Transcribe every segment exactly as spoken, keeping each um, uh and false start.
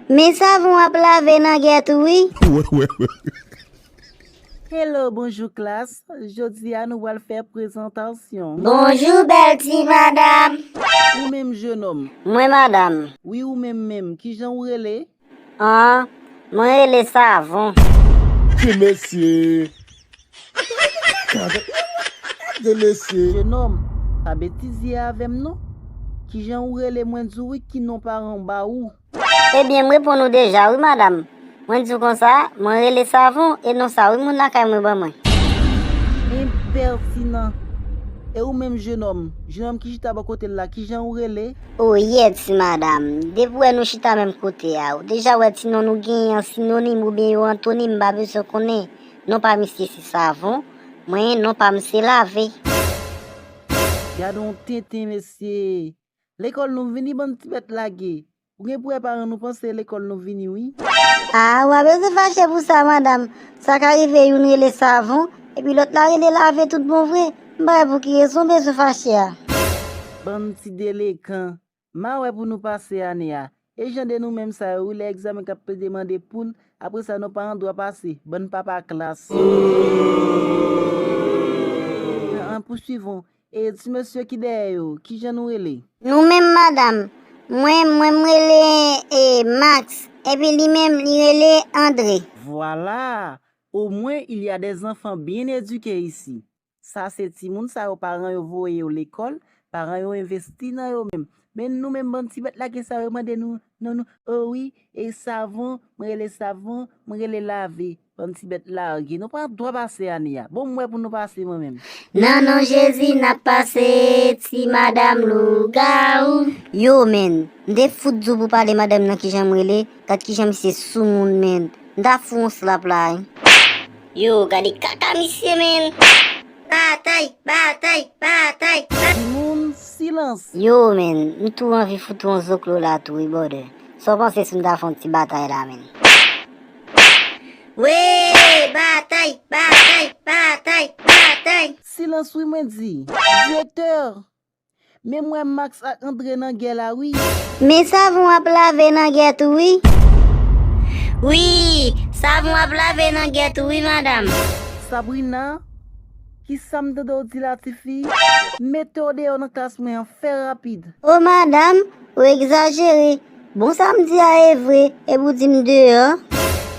Men savon ap lave nan gèt ou wi. Hello, bonjou klas. Jodi a nou pral fè prezantasyon. Bonjou bèl ti madanm. Ou menm jenòm. Mwen madanm. Wi ou menm menm. Kijan ou rele? An, mwen rele savon. Ti mesye. Gade mesye. Jenòm, pa betizye avè m non. Kijan ou rele mwen di w wi ki non paran w ba ou. Ebyen m reponn ou deja wi madanm. Mwen di w konsa, mwen rele savon e non sa wi moun lakay mwen ban mwen. Enpètinan. E ou menm jenòm, jenòm ki chita bò kote l la, kijan ou rele? Oyè ti madanm, depi w wè nou chita menm kote a, ou deja wè ti non nou genyen an sinonim oubyen yo antonim, m pa bezwen konnen. Non pa misye se savon, mwen non pa m se lave. Gade yon tenten mesye. Lekòl nou vini bann ti bèt lage. Ou gen pou wè paran nou panse lekòl nou vini wi. Ah, w pa bezwen fache pou sa madanm. Sa ka rive youn rele savon, epi lòt la rele lave tout bon vre. M pa wè pou ki rezon w bezwen fache a. Bann ti delekan. M a wè pou nou pase ane a. E jan de nou menm sa yo wi, lè egzamen k ap pede mande poul, apre sa nou pa an dwa pase, bann papa klas. An pouswiv on. E ti mesye ki dèyè yo, kijan nou rele? Nou menm madanm, mwen, mwen m rele e Max, epi li menm li rele Andre. Vwala! Au moins il y a des enfants bien éduqués ici. Sa se timoun sa yo paran yo voye yo lekòl, paran yo envesti nan yo menm. Men nou menm bann ti bèt lage sa yo mande nou non nou, o wi, e savon, mwen rele savon, mwen rele lave. Bann ti bèt lage, nou pa dwa pase ane a. Bon m wè pou nou pase mwen menm. Nan non Jezi n ap pase ti madanm lougawou. Yo menn, m te fout di w pou pale madanm nan kijan m rele, gad kijan misye soumoun menn. M ta fou yon slap la wi. Yo, gade kaka misye menn. Batay, batay, batay. Timoun, silans. Yo menn, m tou anvi fout yon zoklo la tou wi brother. Sa w panse si m ta fè yon ti batay la menn? Wee, batay, batay, batay, batay. Silans wi mwen di. Direktè. Men m wè Max ak Andre nan gè la wi. Men savon ap lave nan gè tou wi. Wi, savon ap lave nan gè tou wi madanm. Sabrina, kisa m tande w di la tifi? Mete w deyò nan klas mwen an fè rapid. O madanm, ou egzajere. Bon sa m di a e vre, epi w di m deyò.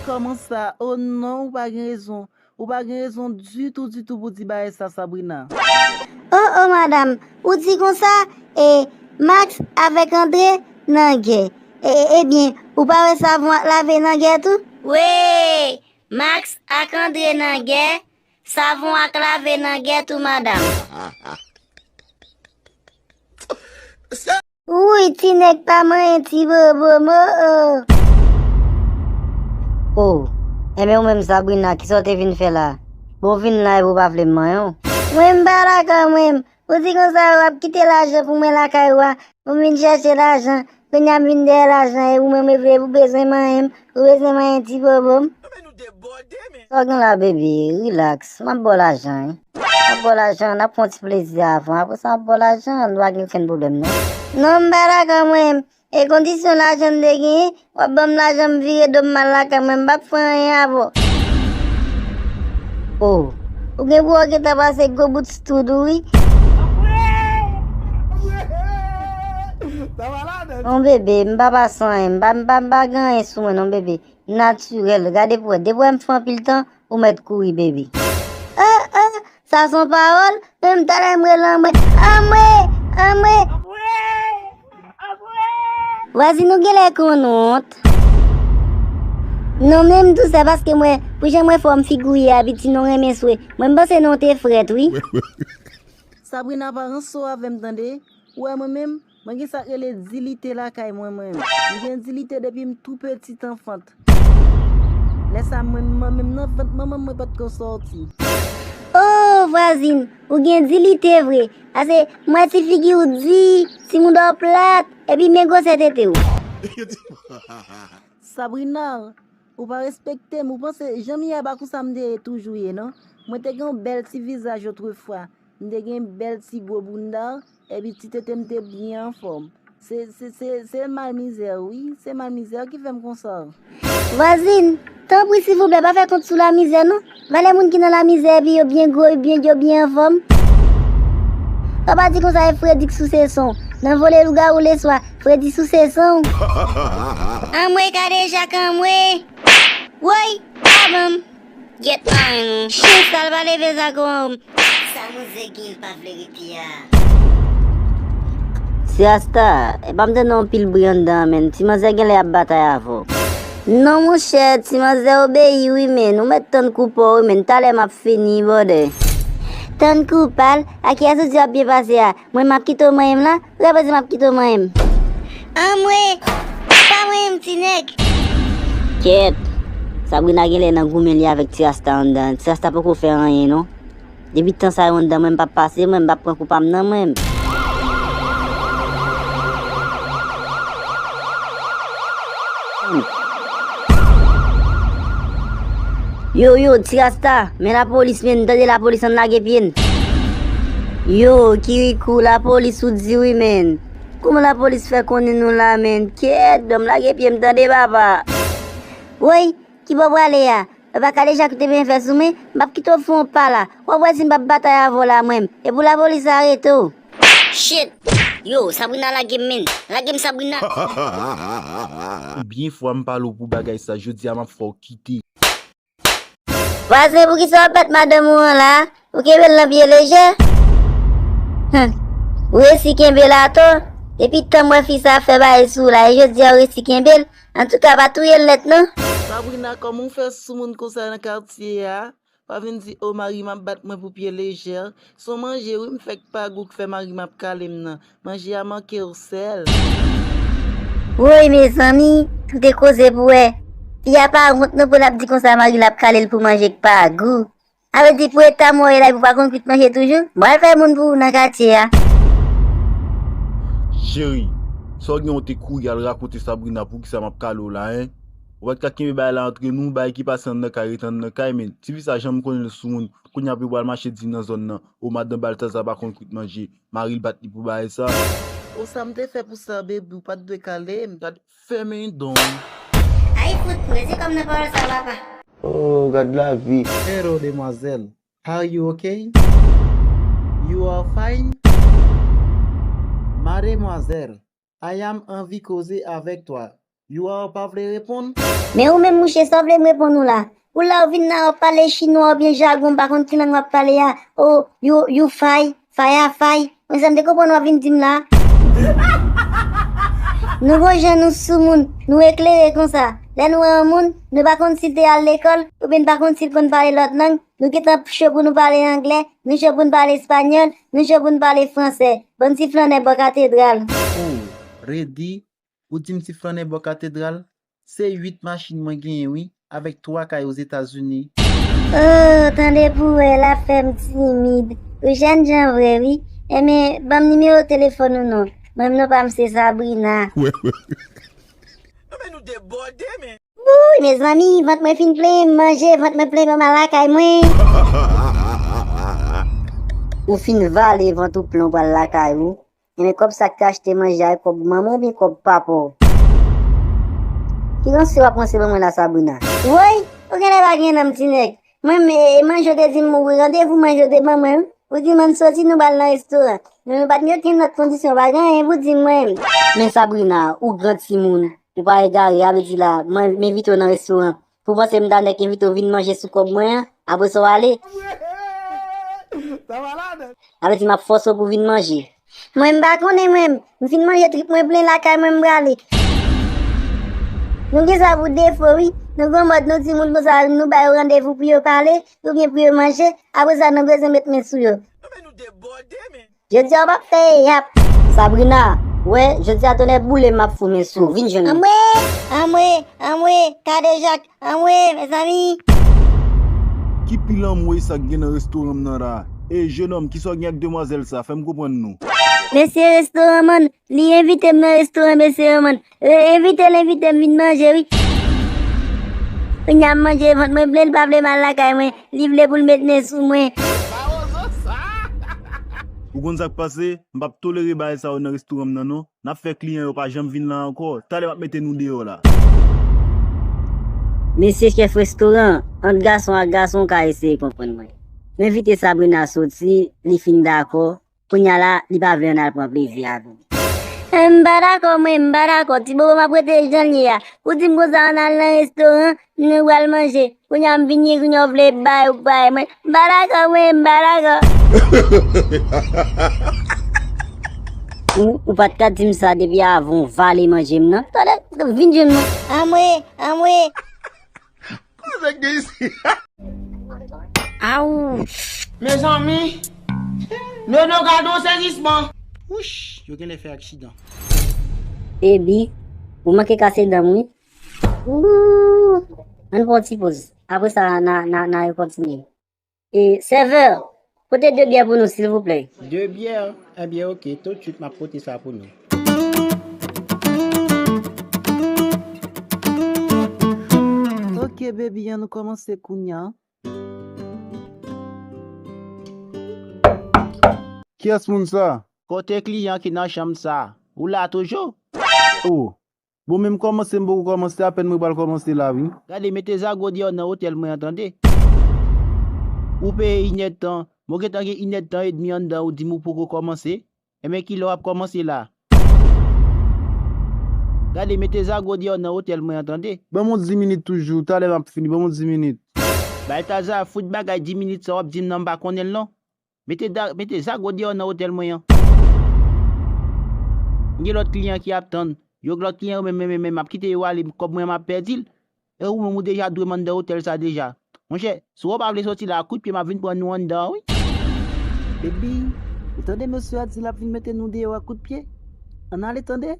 Kòman sa? O non, ou pa gen rezon. Ou pa gen rezon ditou ditou pou di bagay sa Sabrina. O o madanm, ou di konsa, e Max avèk Andre nan gè. E, e, ebyen, ou pa wè savon ak lave nan gè tou? Wee! Max ak Andre nan gè, savon ak lave nan gè tou madanm. Wouy ti nèg pa manyen ti bobo m o o. O, enben ou menm Sabrina, kisa w te vin fè la? Bon w vin la epi w pa vle m manyen w. Mwen m pa dakò mwen. Ou di konsa w ap kite lajan pou mwen lakay ou a, pou m vin chèche lajan, kounye a m vin dèyè lajan e ou menm ou vle ou bezwen manyen m, ou bezwen manyen ti bobo m. Sa w gen la bebe, relax, m ap ba w lajan wi. M ap ba w lajan, n ap fè yon ti plezi avan, apre sa m ap ba w lajan, nou pa gen okenn pwoblèm non. Non m pa dakò mwen, e kondisyon lajan m te genyen, w ap ban m lajan m vire do m m al lakay mwen, m p ap fè anyen avè w. O, ou gen pou w gentan pase gwo bout stud ou wi. Non bebe, m pa pase anyen, m pa, m pa, m pa gen anyen sou mwen non bebe. Natirèl, gade pou wè, depi w wè m fè anpil tan, ou mèt kouri bebe. Ah ah, sa se yon pawòl, menm talè m rele anmwe, anmwe, anmwe. Vwazin ou genlè konn wont. Non menm tou sa paske m wè pou jan m wè fòm figi w ye a piti non renmen swe. Mwen m panse non w te frèt wi. Sabrina pa ranse w avè m tande. Ou wè mwen menm, mwen gen sa k rele dilite lakay mwen mwen. M gen dilite depi m tou peti anfant. Lè sa mwen mwen menm nan vant manman m mwen pa t ko sòti. O vwazin, ou gen dilite vre. Ase m wè ti figi w di, ti mouda w plat, epi men gwosè tete w. Sabrina, ou pa respekte m, ou panse jan m ye a pa konsa m te toujou ye non. Mwen te gen yon bèl ti vizaj otrefwa, m te gen bèl ti gwo bounda, epi ti tete m te byen anfòm. Se, se, se, se mal mizè, wi. Se mal mizè ki fè m konsa. Vwazin, tanpri, silvouplè, pa fè kont sou lamizè, non. Valè moun ki nan lamizè, epi yo byen gwo, yo byen, yo byen anfòm. Ou pa di konsa, e Fredi k sou seson. Nan vole lougawou leswa, Fredi sou seson. Anmwe, Kadejak, anmwe. Woy, pa ban m. Gyèt anyen nou. Chen sal pa leve zago an. Sa manzè gen l pa vle rete a. Ti Rasta, epa m tande yon pil bri anndan an, menn. Ti manzè genlè ap batay avè w. Non, monchè, ti manzè obeyi wi, menn. Ou mèt tann kou pa w wi, menn. Talè m ap fini, bòdè. Tann kou pa l? A kiyès ou di w ap byen pase a? Mwen m ap kite w manyen m la? Ou ka panse m ap kite w manyen m? Anmwe! Pa manyen m, ti nèg! Kèt! Sabrina genlè nan goumen li avèk ti Rasta anndan. Ti Rasta poko fè anyen, non. Depi tan sa yo anndan, mwen m p ap pase, mwen m p ap pran kou pa m nan mwen. Yo, yo, ti Rasta, men lapolis, men, tande lapolis, ann lage pye n. Yo, Kirikou, lapolis ou di wi, men. Kouman lapolis fè konnen nou la, men? Kèt, ban m lage pye m, tande, papa. Woy, ki bò w prale a? Papa Kadejak ou te byen fè sou mwen, m p ap kite w fè yon pa la. W ap wè si m p ap batay avè w la, mwen. E pou lapolis arete w. Shit! Yo, Sabrina lage m, men. Lage m, Sabrina. Konbyen fwa m pale w pou bagay sa, jodi a m ap fè w kite. Vwazen, poukisa w ap bat madanm ou an la? Ou kenbe l nan pye lejè? Huh. Ou resi kenbe l atò? Depi tan m wè fi sa ap fè bagay sou ou la, e jodi a ou resi kenbe l? Antouka, pa touye l nèt non. Sabrina, kòman w fè sou moun konsa nan katye a? Pa vin di, o, mari m ap bat mwen pou pye lejè. Se yon manje wi m fèk pa gou k fè mari m ap kale m nan. Manje a manke w sèl. Woy, mezanmi, tande koze pou wè. Fi a pa wont non pou l ap di konsa mari l ap kale l pou manje k pa gou. A vle di pou eta mwen w ye la, epi w pa konn kwit manje toujou? Mwen al fè moun pou ou nan katye a. Cheri, sa w gen w te kouri al rakonte Sabrina poukisa m ap kale w la, en? Ou pa t ka kenbe bagay la antre nou, bagay ki pase anndan kay rete anndan kay, men ti fi sa janm konnen l sou moun, kounye a pou pral mache di nan zòn nan, o madan Baltaza pa konn kwit manje, mari l bat li pou bagay sa. O sa m te fè pou sa, baby, ou pa t dwe kale m. Gad fèmen don. Ay fout, mezi kòm nan pawòl sa, papa. Oh, gad lavi. Hello, demwazèl. Are you okay? You are fine? Mademoiselle, I am anvi koze avèk twa. You are pa vle reponn? Men ou menm mouche, sa w vle m reponn ou la? Ou la ou vin la w ap pale chinwa oubyen jagon, m pa konn ki lang w ap pale a. Oh, you, you fine, fire, fine. Mezanmi, te konprann w ap vin di m la. Nou gon jan nou sou moun, nou eklere konsa. Lè nou wè yon moun, nou pa konn si l te al lekòl, oubyen n pa konn si l konn pale lòt lang, nou gentan cho pou nou pale anglè, nou cho pou n pale espanyòl, nou cho pou n pale fransè. Bann ti flannè bò katedral. Oh, Redi, ou di m ti flannè bò katedral? Se uit machin mwen genyen wi, avèk twa kay Ozetazini. Oh, tande pou wè, l ap fè m timid. Ou jèn jan vre wi. Enben, ban m nimewo telefòn ou non. Mwen non pa m se Sabrina. Wè, wè. Non men nou debòde, men. Wouy, mezanmi, vant mwen fin plen, m manje, vant mwen plen, m al lakay mwen. Ou fin vale vant ou plen, ou pral lakay ou. Enben kòb sa k te achte manje a, e kòb manman w oubyen kòb papa w? Ki ranse w ap ranse ban mwen la, Sabrina? Woy, ou genlè pa gen nanm, ti nèg. Mwen, e, e manje w te di m, wi, randevou manje w te ban mwen, wi. Ou di m ann soti, nou pral nan restoran. Men nou pa t gen okenn lòt kondisyon, pa gen anyen pou di m, mwen. Men Sabrina, ou gran timoun, ou pa egare, a vle di la, mwen, m envite w nan restoran. Pou w panse m ta nèk envite w vin manje sou kòb mwen an, apre sa w ale? Sa malad. A vle di m ap fòse w pou w vin manje. Mwen m pa konnen mwen, m fin manje trip mwen plen lakay mwen m prale. Nou gen sa pou defo wi, nou gon mòd nou timoun konsa nou ba yo randevou pou yo pale, oubyen pou yo manje, apre sa nou bezwen met men sou yo. Non men nou debòde men. Jodi a w p ap fè yap. Sabrina, w wè, jodi a tonnè boule m ap foumen sou ou, vin jwenn mwen. Anmwe, anmwe, anmwe, Kadejak, anmwe, mezanmi. Ki pil anmwe sa k gen nan restoran m nan la? Ey, jenòm, kisa w gen ak demwazèl sa? Fè m konprann non. Mesye restoran man, li envite m nan restoran mesye yo man. Re-, envite l, envite m vin manje wi. Kounye a m manje, vant mwen plen, li pa vle m al lakay mwen. Li vle pou l met nen sou mwen. Mawozo sa! Ou konn sa k pase? M p ap tolere bagay sa yo nan restoran m nan non. N ap fè kliyan yo pa janm vin la ankò. Talè m ap mete nou deyò la. Mesye chèf restoran, ant gason ak gason w ka eseye konprann mwen. M envite Sabrina soti, li fin dakò. Kounye a la, li pa vle ann al pran plezi avè m. M pa dakò, mwen, m pa dakò. Ti bobo m ap rete jan l ye a. Ou di m konsa ann al nan restoran, nou pral manje. Kounye a m vin ye, kounye a w vle bay ou bay mwen. M pa dakò, mwen, m pa dakò. Ou, ou pa t ka di m sa depi avan w vale manje m nan. Talè, vin jwenn mwen. Anmwe, anmwe. Kòman sa k gen isi? Aw! Mezanmi, Nono gade yon sezisman. Wouch, yo genlè fè aksidan. Ebi, ou manke kase dan m wi. Ooh! Ann pran yon ti poz. Apre sa, n a, n a, n a rekontinye. E, sèvè, pote de byè pou nou, silvouplè. De byè? Ebyen, oke, toutswit m ap pote sa pou nou. Ok, baby, an nou kòmanse kounye a. Kiyès moun sa? Kote kliyan ki nan chanm sa? Ou la toujou? Oh. Bon, men m kòmanse, m poko kòmanse, apèn mwen pral kòmanse la, wi. Gade, mete zago deyò nan otèl mwen an, tande. Ou peye inèdtan, mwen gentan gen inèdtan edmi anndan, ou di m ou poko kòmanse. Enben, kilè w ap kòmanse la? Gade, mete zago deyò nan otèl mwen an, tande. Ban m yon dis minit toujou, talè m ap fini, ban m yon dis minit. Baltaza, fout bagay dis minit sa w ap di m nan, m pa konnen l non. Mete da, mete zago deyò nan otèl mwen an. M gen lòt kliyan ki ap tann. Yo lòt kliyan yo menm, menm, menm, menm, m ap kite yo ale, kòb mwen an m ap pèdi l. E ou menm ou deja dwe m anndan otèl sa deja. Monchè, si w pa vle soti la, kout pye m ap vin pran nou anndan an, wi. Baby, ou tande mesye a di l ap vin mete nou deyò ak kout pye? Ann ale tande.